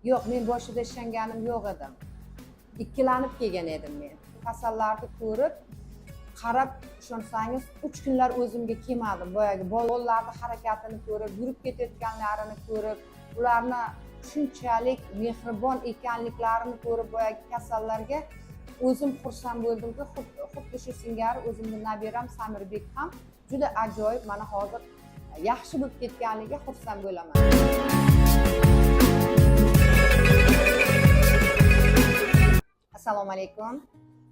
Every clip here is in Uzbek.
Yo'q, men boshida ishonganim yo'q edim, ikkilanib kelgan edim. Men kasallarni ko'rib, qarab, ishonsangiz, 3 kunlar o'zimga kelmadim. Boyagi bolalarni harakatini ko'rib, yurib ketayotganlarini ko'rib, ularni shunchalik mehribon ekanliklarini ko'rib, boyagi kasallarga o'zim xursand bo'ldimki, xuddi shu singari o'zimni nabiram Samirbek ham juda ajoyib, mana hozir yaxshi bo'lib ketganligiga xursand bo'laman. Assalomu alaykum,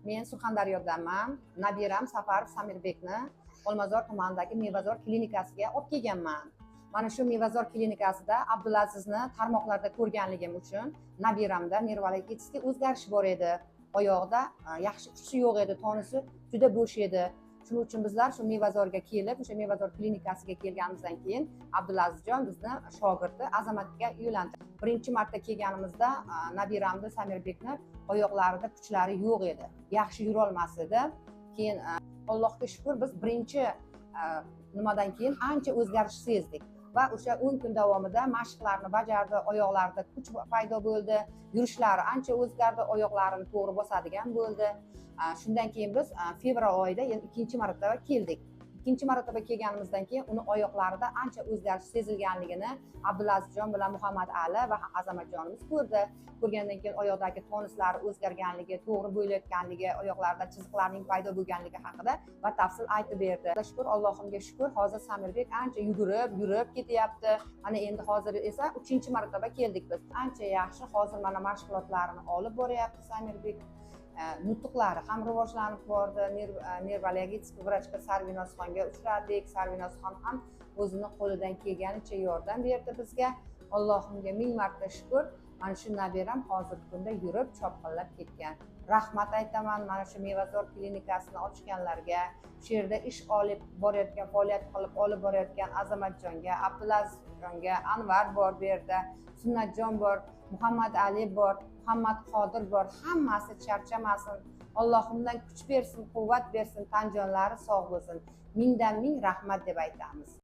men Surxondaryodanman. Nabiram Safarov Samirbekni Olmazor tumanidagi Mevazor klinikasiga olib kelganman. Mana shu Mevazor klinikasida Abdulazizni tarmoqlarda ko'rganligim uchun, nabiramda неврологический o'zgarish bor edi, oyog'ida yaxshi kuchi yo'q edi, tonusi juda bo'sh edi. Shuning uchun bizlar shu Mevazorga kelib, o'sha Mevazor klinikasiga kelganimizdan keyin Abdulazizjon bizni shogirdi Azamatga yo'lantirdi. Birinchi marta kelganimizda nabiramni, Samirbekni oyoqlarida kuchlari yo'q edi, yaxshi yurolmas edi. Keyin Allohga shukur, biz birinchi nimadan keyin ancha o'zgarish sezdik va o'sha 10 kun davomida mashqlarni bajardi, oyoqlarida kuch paydo bo'ldi, yurishlari ancha o'zgardi, oyoqlarini to'g'ri bosadigan bo'ldi. Shundan keyin biz fevral oyida yana ikkinchi marotaba keldik. Ikkinchi marotaba kelganimizdan keyin uni oyoqlarida ancha o'zgarish sezilganligini Abdulazizjon bilan Muhammad Ali va Azamatjonimiz ko'rdi. Ko'rgandan keyin oyoqdagi tonuslari o'zgarganligi, to'g'ri bo'layotganligi, oyoqlarida chiziqlarning paydo bo'lganligi haqida batafsil aytib berdi. Shukur, Allohimga shukur, hozir Samirbek ancha yugurib yurib ketyapti. Mana endi hozir esa uchinchi marotaba keldik biz. Ancha yaxshi, hozir mana mashg'ulotlarini olib boryapti Samirbek. Nutuqlari ham rivojlanib bordi. Неврологический vrachga, Sarvinozxonga uchradik. Sarvinozxon ham o'zini qo'lidan kelganicha yordam berdi bizga. Allohimga ming marta shukur, mana shu nabiram hozirgi kunda yurib, chopqillab ketgan. Rahmat aytaman mana shu Mevazor klinikasini ochganlarga, shu yerda ish olib borayotgan, faoliyat qilib olib borayotgan Azamatjonga, Abdulazizjonga. Anvar bor bu yerda, Sunnatjon bor, Muhammad Ali bor, Muhammad Qodir bor. Hammasi charchamasin, Allohimdan kuch bersin, quvvat bersin, tan jonlari sog' bo'lsin. Mingdan ming rahmat deb aytamiz.